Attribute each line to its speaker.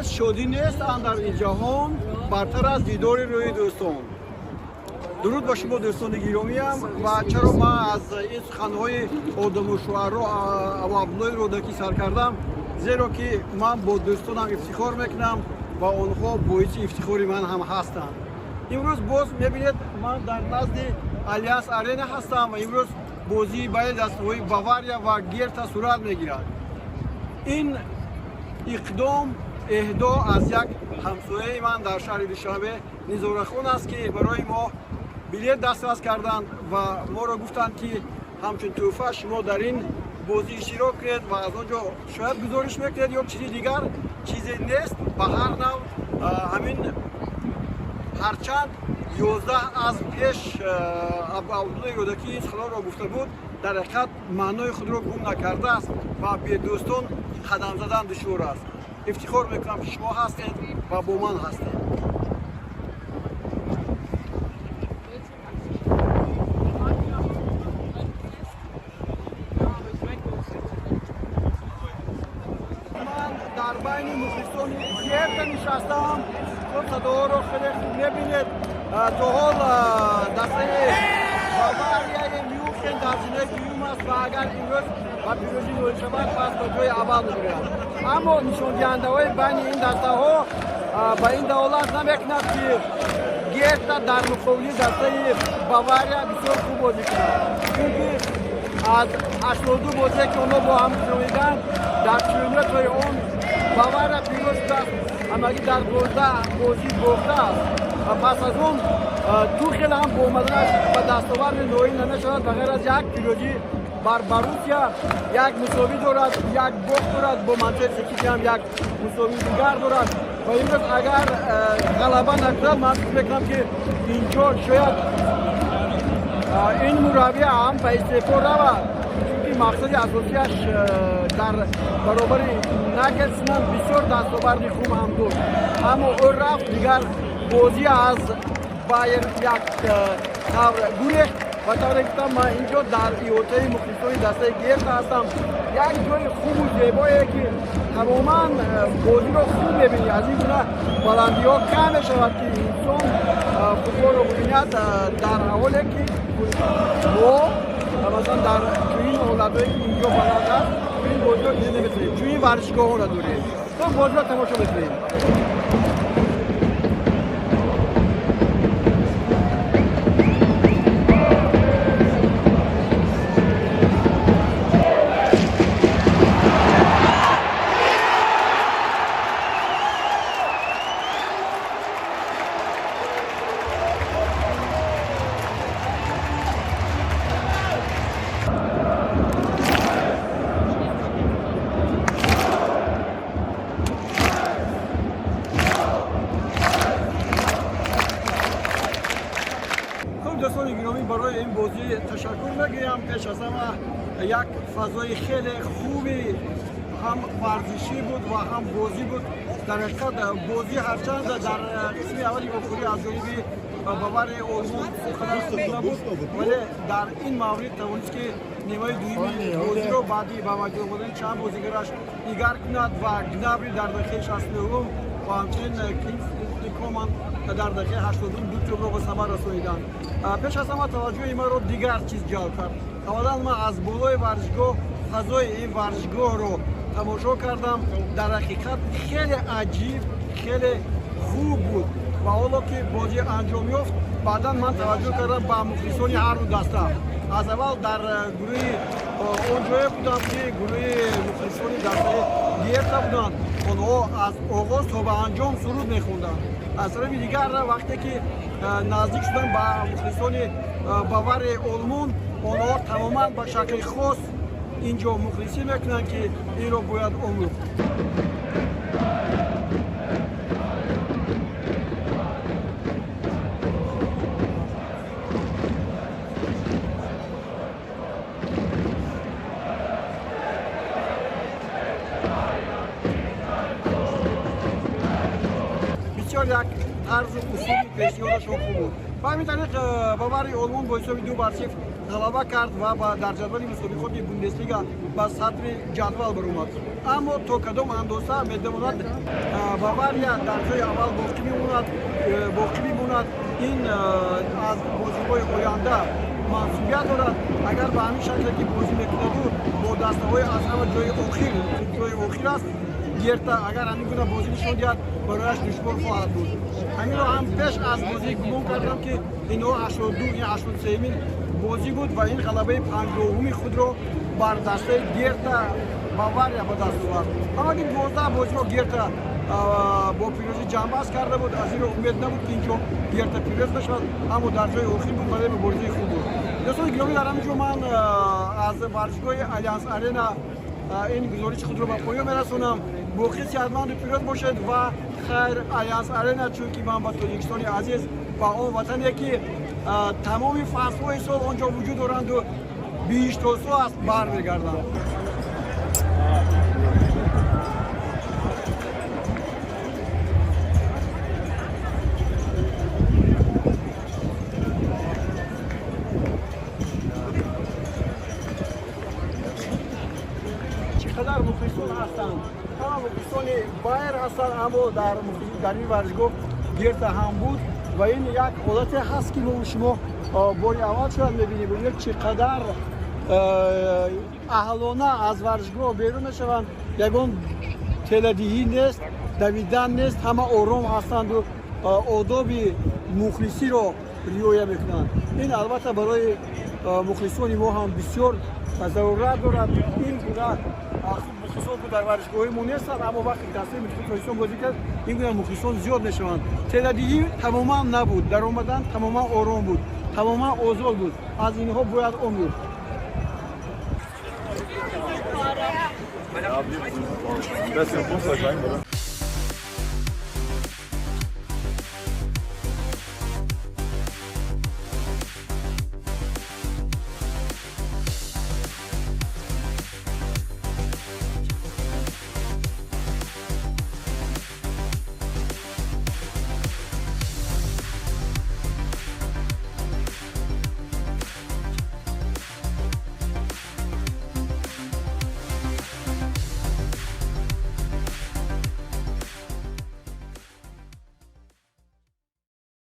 Speaker 1: Нест шодӣ нест андар ин ҷаҳон бартар аз дидори рӯи дӯстон. Дуруд ба шумо, дӯстони гиромиям. Ва чаро ман аз ин суханҳои одаму шуаро Абу Абдуллои Рӯдакӣ сар кардам? Зеро ки ман бо дӯстонам ифтихор мекунам ва онҳо боиси ифтихори ман ҳам ҳастанд. Имрӯз боз мебинед, ман дар назди Алианс Арена ҳастам ва имрӯз бозии байни дастаҳои Бавария ва Герта сурат мегирад. Ин иқдом эҳдо аз як ҳамсояи ман дар шаҳри Душанбе Низорахон аст, ки барои мо билет дастрас карданд ва моро гуфтанд, ки ҳамчун тӯҳфа шумо дар ин бозӣ иштирок кунед ва аз он ҷо шояд гузориш мекунед ё чизи дигар. Чизе нест, ба ҳар нав ҳамин ҳарчанд 11 аз пеш Абу Абдуллои Рӯдакӣ ин суханонро гуфта буд, дар ҳақиқат маънои худро гум накардааст ва бедӯстон қадам задан душвор аст. Ифтихор мекунам, ки шумо ҳастед ва бо ман ҳастед. Ман дар байни мухлисони Герта нишастаам. Шумо садоҳоро хеле хуб мебинед. То ҳол дастаи Баварияи Мюнхен дар зинаи дуюм аст ва агар имрӯз ба пирӯзӣ ноил шавад, пас ба ҷои аввал мебурад. Аммо нишондиҳандаҳои байни ин дастаҳо ба ин далолат намекунад, ки Герта дар муқобили дастаи Бавария бисёр хуб бозӣ кунад, чунки аз 82 бозие, ки онҳо бо ҳам гузарониданд, дар 49 тои он Бавария пирӯз шудааст, ҳамагӣ дар 12 бозӣ бохтааст. Ва пас аз он Тухел ҳам бо омаданаш ба дастоварди ноил намешавад, ба ғайр аз як пирӯзӣ бар Боруссия як мусовӣ дорад, як бохт дорад, бо Манчестер Сити ҳам як мусовии дигар дорад. Ва имрӯз агар ғалаба накунад, ман фикр мекунам, ки инҷо шояд ин мураббӣ ҳам ба истеъфо равад, чунки мақсади асосияш дар баробари Нагелсман бисёр дастоварди хуб ҳам дошт, аммо ӯ рафт, дигар бозӣ аз Байер як тавр гурехт. Ва тавре гуфтам, ман инҷо дар иҳотаи мухлисони дастаи Герта ҳастам, як ҷои хубу зебое, ки тамоман бозиро хуб мебинӣ. Аз ин гуна баландиҳо кам мешавад, ки инсон футболро бибинад, дар ҳоле ки мо масалан дар чунин ҳолатҳое, ки инҷо баланд аст, чунин бозиро дида наметавонем, чунин варзишгоҳҳо надорем. То бозиро тамошо мекунем. Хуб, дӯстони гиромӣ, барои ин бозӣ ташаккур мегӯям. Пеш аз ҳама як фазои хеле хуби ҳам варзишӣ буд ва ҳам бозӣ буд. Дар ҳақиқат, бозӣ ҳарчанд дар қисми аввали вохӯрӣ аз ҷониби Баварияи Олмон қадар хуб набуд, вале дар ин маврид тавонист, ки нимаи дуюми бозиро баъди ба майдон омадани чанд бозигараш дигар кунад ва Гнабри дар дақиқаи 69-ум ва ҳамчунин Кингсли Коман дар дақиқаи 80-ум ду тӯбро ба самар расониданд. Пеш аз ҳама таваҷҷӯҳи маро дигар чиз ҷалб кард. Аввалан, ман аз болои варзишгоҳ фазои ин варзишгоҳро тамошо кардам. Дар ҳақиқат, хеле аҷиб, хеле хуб буд. Ва ҳоло ки бозӣ анҷом ёфт, баъдан ман таваҷҷӯҳ кардам ба мухлисони ҳарду даста. Аз аввал дар гурӯҳи он ҷое будам, ки гурӯҳи мухлисони дастаи Герта буданд. Онҳо аз оғоз то ба анҷом суруд мехонданд. Аз тарафи дигар, вақте ки наздик шудам ба мухлисони Баварияи Олмон, онҳо тамоман ба шакли хос инҷо мухлисӣ мекунанд, ки инро бояд омӯхт. Бисёр як тарзу усули пешниҳодашон хуб буд. Ба ҳамин тариқ Баварияи Олмон бо ҳисоби 2-0. Ғалаба кард ва дар ҷадвали мусобиқоти Бундеслига ба сатри ҷадвал баромад. Аммо то кадом андоза метавонад Бавария дар ҷои аввал боқӣ бимонад, ин аз бозиҳои оянда мансубият дорад. Агар ба ҳамин шакле ки бозӣ мекунаду бо дастаҳои аз ҳама ҷои охир аст Герта, агар ҳамин гуна бозӣ нишон диҳад, барояш душвор хоҳад буд. Ҳаминро ҳам пеш аз бозӣ гумон кардам, ки инҳо 82, ин 83-мин бозӣ буд ва ин ғалабаи 50-уми худро бар дастаи Герта Бавария ба даст овард. Ҳамаги 12 бозиро Герта бо пирӯзӣ ҷамъбаст карда буд. Аз инро умед набуд, ки инҷо Герта пирӯз мешавад, аммо дар ҷои охир буд, вале муборизаи хуб буд. Дӯстони гиромӣ, дар ҳамин ҷо ман аз варзишгоҳи Алянс Арена ин гузориши худро ба поён мерасонам. Боқӣ сиҳатманду пирӯз бошед ва хайр, Алянс Арена, чунки ман ба Тоҷикистони азиз ва он ватане, ки тамоми фаслҳои сол он ҷо вуҷуд доранду биҳиштосо аст, бармегардам. Чӣ қадар мухлисон ҳастанд, ҳама мухлисони Байер ҳастанд, аммо дар ин варзишгоҳ Герта ҳам буд ва ин як ҳолате ҳаст, ки мо шумо бори аввал шояд мебинем. Бибинед, чӣ қадар аҳлона аз варзишгоҳ берун мешаванд, ягон теладиҳӣ нест, давидан нест, ҳама ором ҳастанду одоби мухлисиро риоя мекунанд. Ин албатта барои мухлисони мо ҳам бисёр зарурат дорад. Ин гуна мухлисон дар варзишгоҳҳои мо нестанд, аммо вақте дастаи мухлиси Тоҷикистон бозӣ кард, ин гуна мухлисон зиёд мешаванд. Теладиҳӣ тамоман набуд, даромадан тамоман ором буд, тамоман озод буд. Аз инҳо бояд омӯхт.
Speaker 2: Beste Fußball, oder?